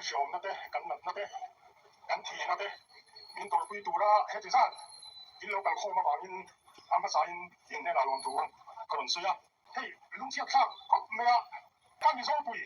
hreawmna te, kan natna te, kan thihna te min tawrhpui tura heti zat in lo kalkhawm avangin a hmasain in hnenah lawm tur ka rawn sawi a. Hei lungchhiat thlak khawp mai a, ka Mizopui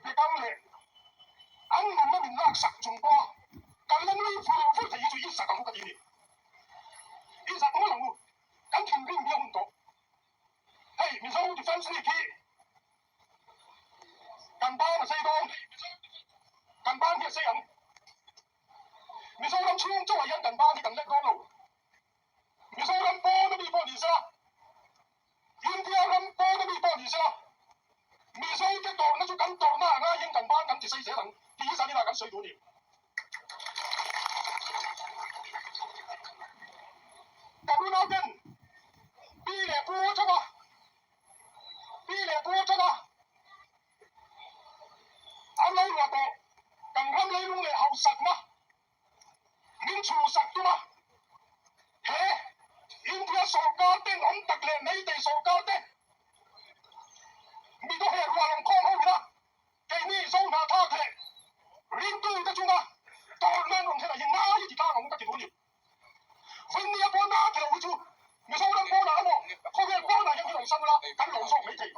Bekang leh an nunna min laksak chung pawha kan la nui vur vur thei hi chu i zak ang u ka ti a ni. I zak ngawt ang u, kan thinrim hi a hun tawh. Hei Mizo Defence League hi kan ban a sei dawn, kan ban hi a sei ang. Mizoram chhung chauhah hian kan ban hi kan lek dawn lo. Mizoram pawn a mi pawh ni sela, India ram pawn a mi pawh ni sela, Mizote tawrhna chu kan tawrhna a ngaiin kan ban kan tisei zel ang tih hi zaninah kan sawi duh a ni. Kan unauten pi leh pu atanga pi leh pu atanga an lo luah tawh kan ram leilung leh hausakna Min chhuhsak tum a, he India sorkar ten awm tak leh Meitei sorkar te mi dawheh rual awm khawm ho ila keini Zohnahthlak leh ringtu te chunga tawrhna an rawn thlen ah hian ngai i ti tlang ang u ka ti duh a ni. Vawinia pawn a ti lo hi chu Mizoram pawnah emaw khawvel pawnah hian min rawn san ula kan lawm zawk maithei.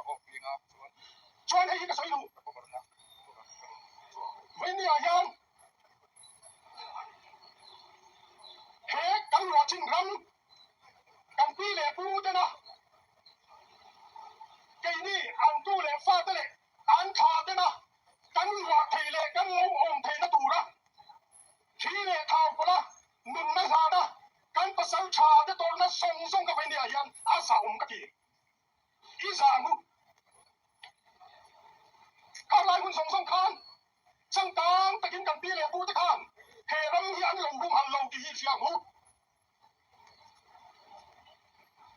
Chuan hei hi ka sawi duh. Vawinia hian He kan ruahchin ram kan pi leh pu tena keini an tu leh fate leh an thla tena kan ruah thei leh kan lo awm theihna tura thi leh thau pawla nunna hlana kan pasal tha te tawrhna zawng zawng ka vei nia hian a zahawm ka ti. I zah ang u. Khang lai hun zawng zawng khan changkang takin kan pi leh pu te khan he ram hi an lo humhal lo tih hi hria ang u.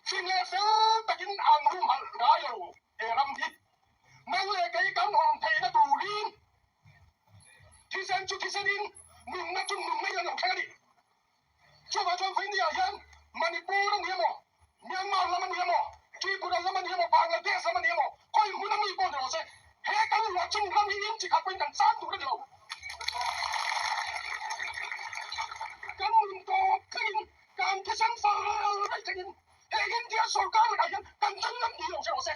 Fing leh fel takin an humhal ngai lo he ram hi. Nang leh kei kan awm theihna turin thisen chu thisenin nunna chu nunna in an lo thleng a ni. Chuvang chuan India hian Manipur a ni emaw, Myanmar lam a ni emaw, Tripura lam a ni emaw, Bangladesh lam a ni emaw, khawi hmun a mi pawh ni rawh se, he kan ruah chung ram hi in chi khat pawhin kan chang tur a ni lo. Kan nun tawp thlengin, kan thisen fal daih thlengin he India sorkar lakah hian kan tan ngam tih lo hre rawh se.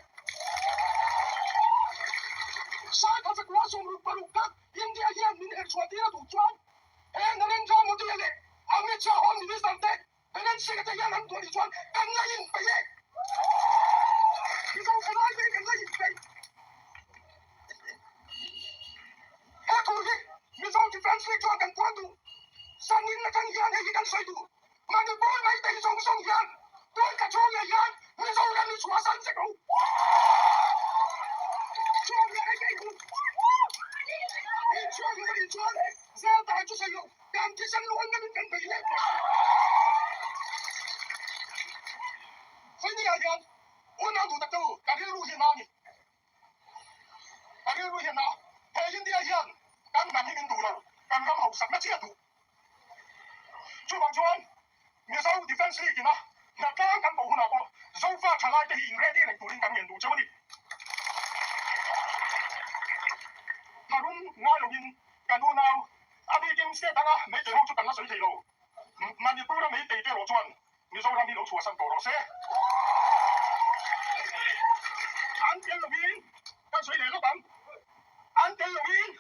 Saikha zakua 66 kha India hian min herchhuah tir a duh chuan He Narendra Modi leh Amit Shah Home Minister te Biren Singh te hian an duh anih chuan kan la inpeih e. Mizo thalai te hi kan la inpeih. He thu hi Mizo Defence League chuan kan puan duh. Zanin atang hian hei hi kan sawi duh. Manipur Meitei zawng zawng hian tun thla chhung leh hian Mizoram hi chhuahsan vek rawh u. Chhuak leh ei ei hu. In chhuak leh anih chuan zel dan chu sawi lo kan thisen luan ngam in kan bei leh tawh. Vawinia hian unau duh tak te u ka rilru hi a na a ni. Ka rilru hi a na. He India hian kan hnam hi min duh lo, kan ram hausakna chiah duh. Chuvang chuan Mizo Defence League ina hnatlang kan koh hunah pawh Zofa thalaite hi in ready reng turin kan ngen duh cheu a ni. Tharum ngai loin kan unau a bikin state danga Meitei ho chu kan la sawi thei lo. Manipur-a Meitei te erawh chuan Mizoram hi lo chhuahsan tawh rawh se. An tel loin kan sawi leh lawk ang. An tel loin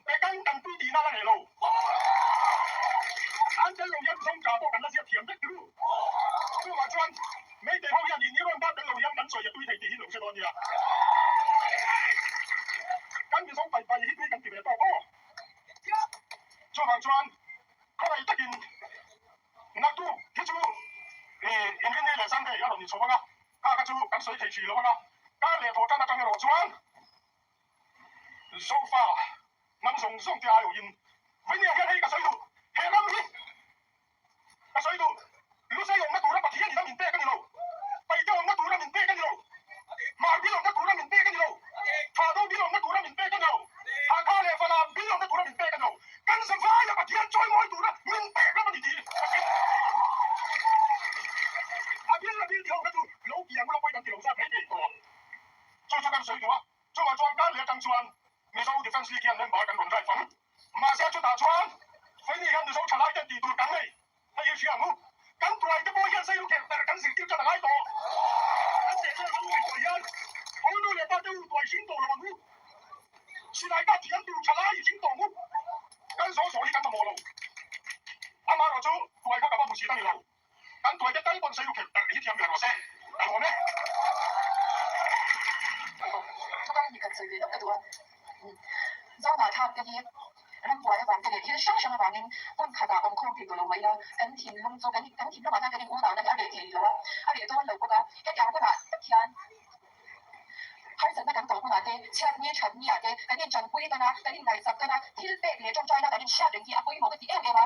Pekan kan pui tihna la nei lo. An tel lo hian Zongka pawh kan la ziak thiam vek ru. Chuvah chuan Meitei ho hian in rawn bat tel lo hian kan sawi a tui thei tih hi lo hre dawn nia. Kan Mizo pai pai hi tui kan ti ve tawk aw. Chuvang chuan khawngaih takin naktuk hi chu Inrinni leh Sunday a rawn inchhawm ang a, kha kha chu kan sawi thei thin lo ang a, kar leh thawh tan atang erawh chuan Zofa hnam zawng zawng te aiawhin Vainia hian hei ka sawi duh, he ram hi ka sawi duh, Lusei awmna tura Pathian in a min pek a ni lo, Paite awmna tura min pek a ni lo, Hmar bil awmna tura min pek a ni lo, Thado bil awmna tura min pek a ni lo, Hakha leh Falam bil awmna tura min pek a ni lo, kan zavaia Pathian chawimawi tura min pek ram a ni tih ka hre. A bil a bil ti ho kha chu lo piang ula pawi kan ti lo zat mai thei tawh. Chu chu kan sawi duh a. Chuvang chuan kar leh atang chuan. Mizo Defence League hian member kan rawn drive ang. Mahse chutah chuan Feini hian Mizo thalai ten tih tur kan nei. Hei hi hria ang u. Kan tuai te pawh hian Sailu khelh ber kan zirtir tan a ngai tawh. Kan chehvel ram ngaihtuah hian ho nu leh pa te u tuai hring tawh lo ang u. Silai kah thiam tur thalai i hring tawh ang u. Kan zawl zawl hi kan mamawh lo. Amaherawhchu tuai kha ka va hmu chhit a ni lo. Kan tuaite tal pawn Sailu khelh ber hi thiam ve rawh se. Ka lawm e. Thukal hi kan sawi ve lawk ka duh a. Zohnah thlak te hi rambuai avang te leh thil hrang hrang avangin hmun khatah awm khawm thei tawh lo mah ila, kan thinlung chu kan kan thinlungah hian kan in unau na hi a reh thei lo a, a reh dawn lo bawk a. Hetiang hunah tak hian harsatna kan tawh hunah te, chhiatni thatni ah te kan intanpui tan a, kan inngaihsak tan a, thil pek leh tawngtaina kan inhriat reng hi a pawimawh ka ti em em a.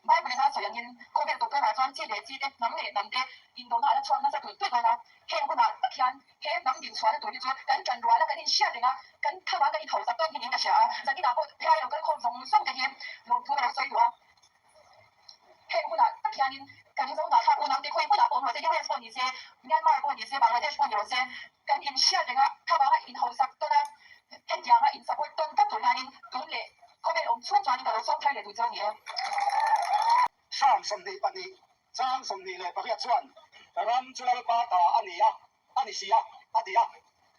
Bible in a sawi angin khawvel tawptawrah chuan chi leh chi te, hnam leh hnam te indona a la chhuak nasa tulh tulh dawn a. Heng hunah tak hian he hnam dinchhuahna tur hi chu kan ṭan rual a, kan inhriat reng a, kan thlavang kan inhausak dawn hi niin ka hria a. Zaninah pawh helai lo kal khawm zawng zawng te hi lawmthu ka lo sawi duh a. Heng hunah tak hianin kan Zohnah thlak unau te khawi hmunah pawh awm rawh se, US pawh ni se, Myanmar pawh ni se, Bangladesh pawh ni rawh se, kan inhriat reng a, thlavanga inhausak tawn a, hetianga in support tawn tlat tur hianin tun leh khawvel awm chhung chuanin ka lo sawm thar leh duh chu a ni e. Psalm 22 chang 28 chuan, Ram chu Lalpa ta a ni a, a ni si a, a ti a.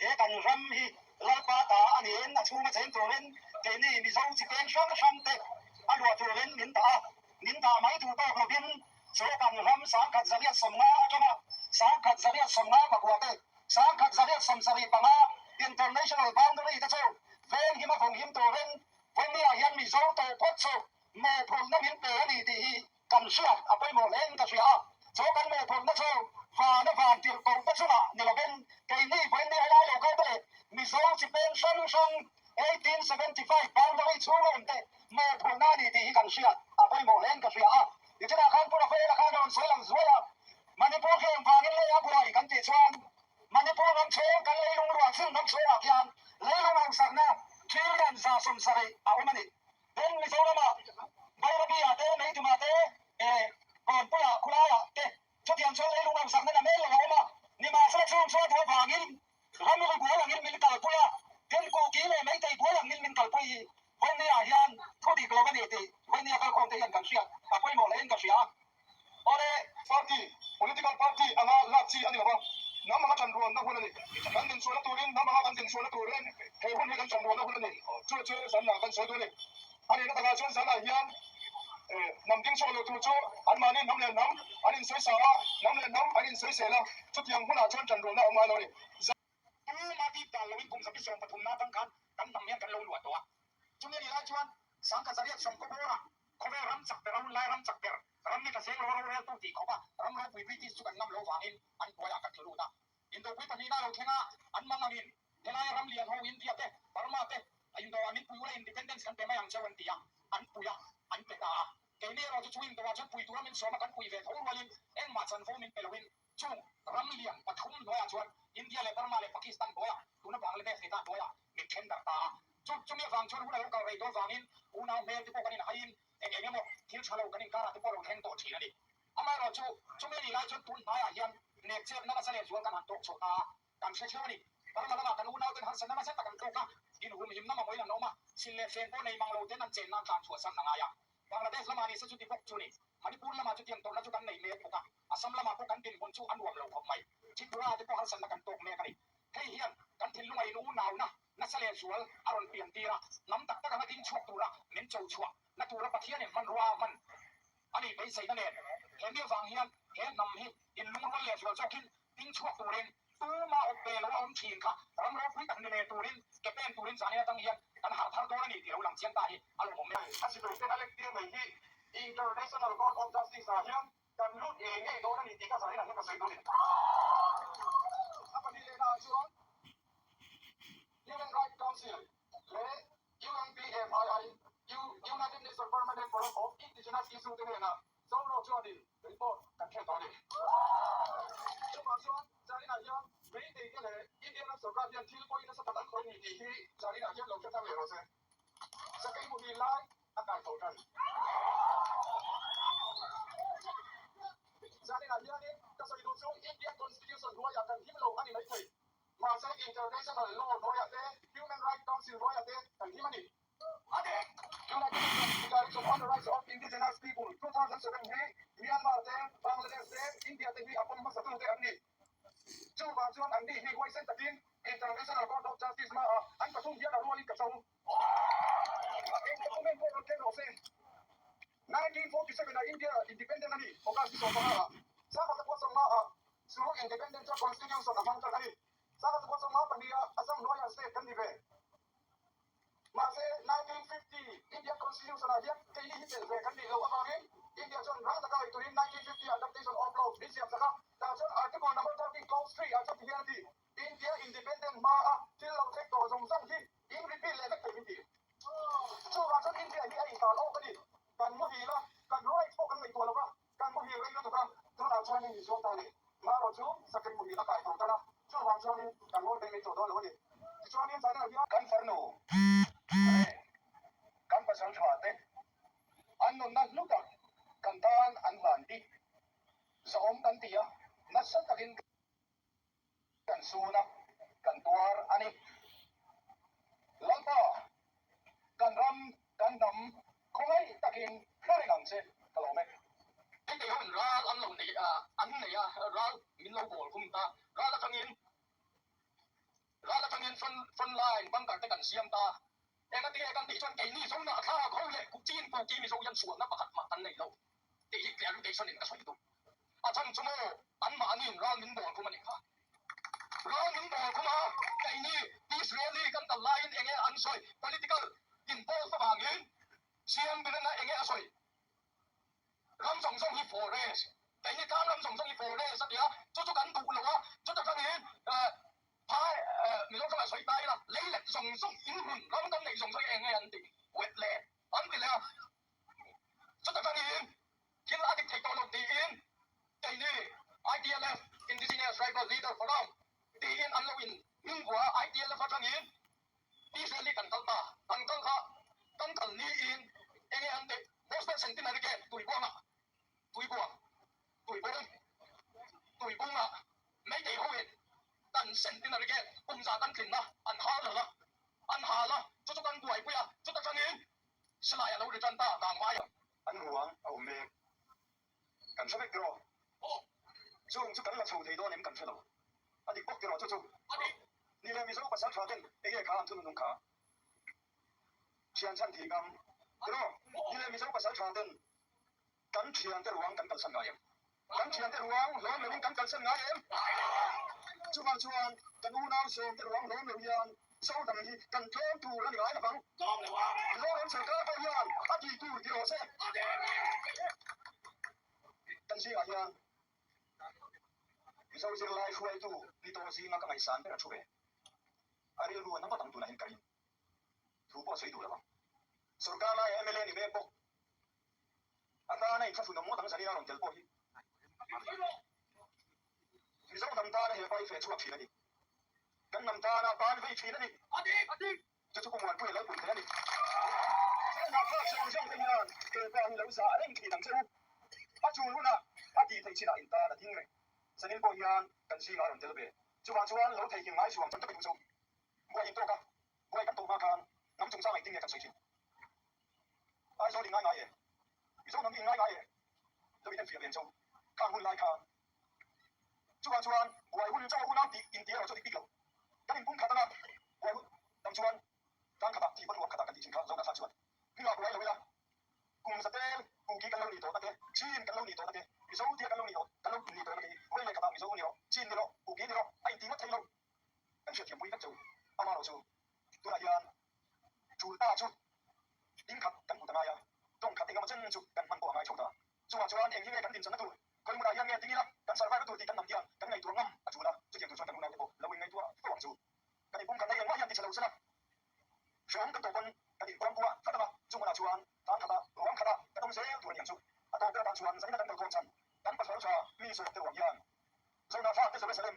He kan ram hi Lalpa ta a niin a chhunga cheng turin keini Mizo chi peng hrang hrang te a luah turin min dah a, min dah mai duh tawk lovin chu kan ram 1850 atanga 1854 te, 1875 International Boundary te chu venghim a vunghim turin Vawmia hian Mizo tawh phawt chu mawhphurhna min pe a ni tih hi Kan hriat a pawimawh hle in ka hria a, chu kan mawhphurhna chu vana van tirh ko te chungah ni lovin keini vawiin helai lo kal te leh Mizo chi peng hrang hrang 1875 boundary chhung a awm te mawhphurhna a ni tih hi kan hriat a pawimawh hle in ka hria a. Nichinah khan Pu Rafael-a khan a rawn sawi lang zuai a, Manipur khi engvangin lei a buai kan tih chuan Manipur ram chhung kan leilung ruah chin ram chhungah khian leilung hausakna trillion 70 a awm a ni. Tin, Mizorama Bairabi-ah te, Meidumah te, eh, Kawnpuiah, Khulaiah te chutiang chuan leilung hausakna na mel lo a awm a. Nimahsela chung chu a duh avangin ramri buai angin min kalpui a, tin, Kuki leh Meitei buai angin min kalpui hi Vawnia hian thu dik lo a ni tih Vawnia kalkhawmte hian kan hriat a pawimawh hlein ka hria. Awle, party, political party anga lak chi a ni lo va, hnam anga ṭanrualna hun a ni. Kan dinchhuahna turin, hnam anga kan dinchhuahna turin he hun hi kan ṭanrualna hun a ni. Chu chu zanah kan sawi duh a ni. A nihna takah chuan zanah hian hnam dingchhuak lo tur chu anmahni hnam leh hnam an insawi sa a, hnam leh hnam an insawisel a, chutiang hunah chuan ṭanrualna a awm ngai lo a ni. Tuma tih dan loin kum 130 na atang khan kan hnam hian kan lo luah tawh a. Chumi a nih lai chuan 1920 bawrah khawvel ram chak ber a hun lai ram chak ber ram ni tla zeng lo roreltu tih khawpa ram ropui British chu kan ngam lo vangin an hnuaiah kan tlu lut a. Indopui pahnihna a lo thleng a, an mang angin helaia ram lian ho India te, Burma te Indo-ah min pui ula independence kan pe mai ang cheu an ti a, an pui a, an pe ta a. Keini erawh chu chu Indo-ah chuan pui tura min sawm a kan pui ve tho rualin engmah chanvo min pe loin Chung ram lian pathum hnuaiah chuan India leh Burma leh Pakistan hnuaiah tuna Bangladesh ni ta hnuaiah min then darh ta a. Chu chumi avang chuan hun a lo kal rei dawn vangin unau hmel te pawh kan inhaiin eng eng emaw thil tha lo kan inkarah te pawh a lo thleng tawh thin a ni. Amaherawh chu chumi a nih lai chuan tun hnaiah hian nekchepna nasa leh zual kan han tawk chhuah ta a, kan hre theuh a ni. Burma lamah kan unau ten harsatna nasa tak an tawk a, inhumhimna mamawhin an awm a, sil leh fen pawh nei mang lo ten an chen nan tlan chhuahsan a ngai a. Bangladesh lamah ni se chuti bawk chu ni. Manipur lamah chutiang tawrhna chu kan nei mek bawk a, Assam lamah pawh kan dinhmun chu a nuam lo khawp mai. Tripura te pawh harsatna kan tawk mek a ni. Hei hian kan thinlunga in unauna nasa leh zual a rawn pian tir a, hnam tak tak anga ding chhuak tura min cho chhuah na tura Pathianin hmanrua a hman a nih beiseina nen he mi avang hian he hnam hi inlungrual leh zual zawkin ding chhuak turin tuma awp ve lo a awm thin kha ram ropui tak ni ve turin ke pen turin zan atang hian kan harh thar dawn a ni tih lo lang chiang ta hi a lawmawm e. A sipaite a lek tir mai hi International Court of Justice ah hian kan lut ngei ngei dawn a ni tih ka zanin ah hian ka sawi dawn a ni. A pahnih lehna ah chuan Human Rights Council leh UNPFII, United Nations Permanent Forum of Indigenous Issue te hnenah Zoro chuanin report kan thlen tawh a ni. Chuvang chuan Zaninah hian Meitei te leh India ram sorkar hian thil pawhin nasa tak an khawih a ni tih hi Zaninah hian lo hre thar leh rawh se. Sakei muhil lai a kai tho tan. Zaninah hianin ka sawi duh chu Indian Constitution hnuaiah kan him lo a ni maithei. Mahse International Law hnuaiah te, Human Rights Council hnuaiah te kan him. the Rights of Indigenous People, 2007 hi Myanmar te, Bangladesh te, India te hi a pawm hmasa tu te an ni. Chuvang chuan an ni hi huaisen takin International Court of Justice hmaah an pathum hian a rualin ka cho. Eng document pawh rawn keng rawh se. 1947 ah India independent a ni, August ni 15 ah. Sangha zakua 50 ah chu independent chuan constitution a hmang tan a ni. Sangha zakua 52 ah Assam hnuaiah state kan ni ve. Mahse, 1950 Indian Constitution ah hian keini hi tel ve kan nih loh avangin India chuan rang taka ei turin 1950 Adaptation of Laws min siam sak a. Tah chuan Article number 13 clause 3 ah chuan ti hian a ti, India Independent hma a thil lo thleng tawh zawng zawng hi in repeal leh vek thei min ti. Chuvang chuan India hi a inhal awk a ni. Kan muhil a, kan rights pawh kan ngaihtuah lo va, kan muhil rei lutuk a, tunah chuanin Mizo ta leh Maro chu sakei muhil a kai tho tan a, chuvang chuanin kan ngawi mai mai tawh dawn lo a ni. Tichuanin China hian. Kan farnu leh kan pasal tha te an nunna hlu tak kan tan an hlan hi zahawm kan ti a, nasa takin kan sun a, kan tuar a ni. Lalpa, kan ram, kan hnam khawngaih takin hre reng ang che, ka lawm e. Hei ho in ral an lo nei a, an nei a, ral min lo bawl khum ta, ral atangin ral atangin front front line bunker te kan siam ta, engati nge kan tih chuan keini Zona thlak ho leh Chin Kuki Mizo hian sualna pakhat mah kan nei lo tih hi clarification in ka sawi duh. A chhan chu maw anmahniin ral min bawl khum a nih kha. Ral min bawl khum a, keini Israeli kan kal laiin enge an sawi political involve avangin CM Birena enge a sawi? Ram zawng zawng hi forest, keini tlang ram zawng zawng hi forest a ti a, chu chu kan duh lo a, chuta tangin phai Mizoram ah sawi ta ila lei let zawng zawng in hun ram kan neih zawng zawng hi eng nge an tih wetland an ti leh a, chuta tangin thil a dik thei tawh lo tiin keini ITLF, Indigenous Tribal Leader Forum, tiin an lo in hming vuah a, ITLF atangin Israeli kan kal ta, kan kal kha kan kal niin enge an tih Boston Centenary Gate tuibuangah tuibuang tuibung tuibungah Meitei hoin kan Centenary Gate kumza kan tlinna an hal lo a, an hal a, chu chu kan buaipui a, chuta tangin silai a lo ri tan ta kangmai a. An ruang a awm mek. Kan hre vek tiraw? Chung chu kan la chho thei dawn em kan hre lo. A dik bawk tiraw chu chu? Ni leh Mizo pasal tha ten enge kha an thunun nung kha? Thian chhan thih ngam tiraw? Ni leh Mizo pasal tha ten kan thian te ruang kan kalsan ngai em? Kan thian te ruang hlawm loin kan kalsan ngai em? Chuvang chuan kan unau sawm te ruang hlawm lo hian Zo dang hi kan tlawm tur a ni ngai lovang. Mizoram sorkar pawh hian a tih tur ti rawh se. Kan zingah hian Mizo zirlai hruaitu ni tawh zinga ka ngaihsan ber a thu ve. A rilru a na ngawt ang tunah hian ka ring. Thu pawh a sawi duh lovang. Sorkar laia mla ni mek bawk. A tana inthlahrun awm ngawt ang Zarina rawn tel pawh hi Mizo hnam tana he pai feh chhuak thin a ni. Kan hnam tana ban vei thin a ni. Chu chu Pu Muanpuia lo pun thei a ni. Hengah thlak zawng zawng te hian he pa hi lo zah reng thin ang che u. A chul hunah a tih theih chinah in tan a ding reng. Zanin pawh hian kan zingah a rawn tel ve. Chuvang chuan lo theihnghilh ngai suam chan ka pe duh chu. Buai in tawk a, buai kan tawh hma khan hnam chungchang engtin nge kan sawi thin? Aizawl in ngai ngai e, Mizo hnam hi in ngai ngai e, lo in enfiah ve ang chauh khang hun lai khan. Chuvang chuan buai hun chauh a unau tih in ti erawh chu a dik bik lo. Kan inpum khat anga buai hun tam chuan tlang khatah thi pawn ruang khatah kan tih thin kha Zohnahthlak chuan hmingah buai lo ila kum zatel Kuki kan lo nih tawhna te, Chin kan lo nih tawhna te, Mizo tia kan lo nih kan lo nih tawhna te hi vawi leh khatah Mizo ni rawh, Chin ni rawh, Kuki ni rawh a inti ngawt thei lo. Kan hriatthiam pui vek chauh amarawh chu tunah hian Tul ta chu ding khat kan hmu ta ngai a, tawng khat engemaw chen chu kan hman pawh a ngai tho ta. Chungah chuan eng hi nge kan dinchawlhna tur, khawi hmunah hian nge ding ila kan survive na tur tih kan hnam hian kan ngaihtuah ngam a tul a, chutiang tur chuan kan unaute pawh lo inngaihtuah fo ang chu. Kan inpum khatna engmah hian ti chhe lo sela, hrehawm kan tawh pawn kan inkuangkuah tlat ang a, chung hmunah chuan tan khata ruang khata kan awm zel tur a ni ang chu. A tawp ber atan chuan zanin a kan kalkhawm chhan kan pasal tha mi sawm te ruang hian Zohnahthlak te Jerusalem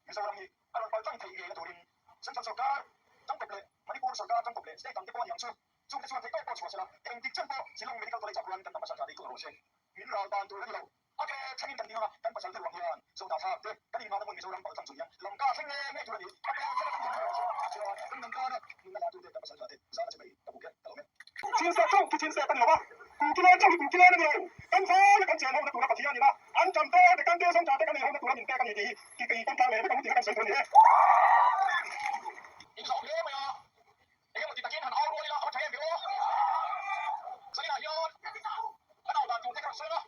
Mizoram hi a rawn paltlang theih ngei na turin Central sorkar tangkawp leh Manipur sorkar tangkawp leh state dangte pawh a ni ang chu. Chungte chuan theihtawp pawh chhuah sela, engtik chen pawh Shillong Medical College ah khuan kan hnam pasal tha dei rawh se. Min ral ban tur a ni lo. A ke thlengin kan ding anga kan pasal te ruang hian Zohnahthlak te kan inhmahna hmun Mizoram paltlang chung hian Lamka thleng ngei ngei tur a ni. A ke thleng a kan ding rawh se. Chuan kan hnam tana nunna la tute kan pasal tha te zana che mai ka buk e, ka lawm e. Chin seh chauh chu chin seh ta ni lo va. Kukilan chauh hi Kukilan a ni lo. Kan vaia kan chen hona tura Pathian ina an ṭam te te kan te zawng ṭa te kan ei hona tura min pek a ni tih hi i pawm tlang leh vek ang u tih kha kan sawi tur a ni e. In zau hle mai a, engemaw ti takin han au rual ila a va ṭha em ve aw. Zaninah hian kan au dan tur te ka rawn sawi ang a.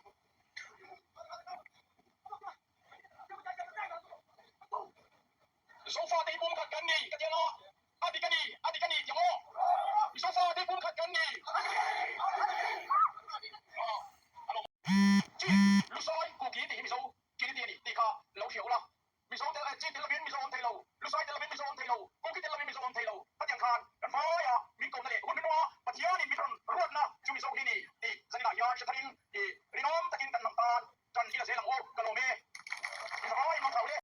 Sofa te hi pum khat kan ni ka ti ang a, a dik a ni, a dik a ni ti ang aw. Sofa te hi pum khat kan ni. Chi, Lusai, Kuki tih hi Mizo Kiniti a ni tih kha lo hria ula. Mizo tel, chi tel lovin Mizo awm thei lo, Lusai tel lovin Mizo awm thei lo, Kuki tel lovin Mizo awm thei lo. Hetiang khan kan vaia min kohna leh hun hnuhnunga Pathianin min rawn ruatna chu Mizo hi ni tih zaninah hian hre tharin.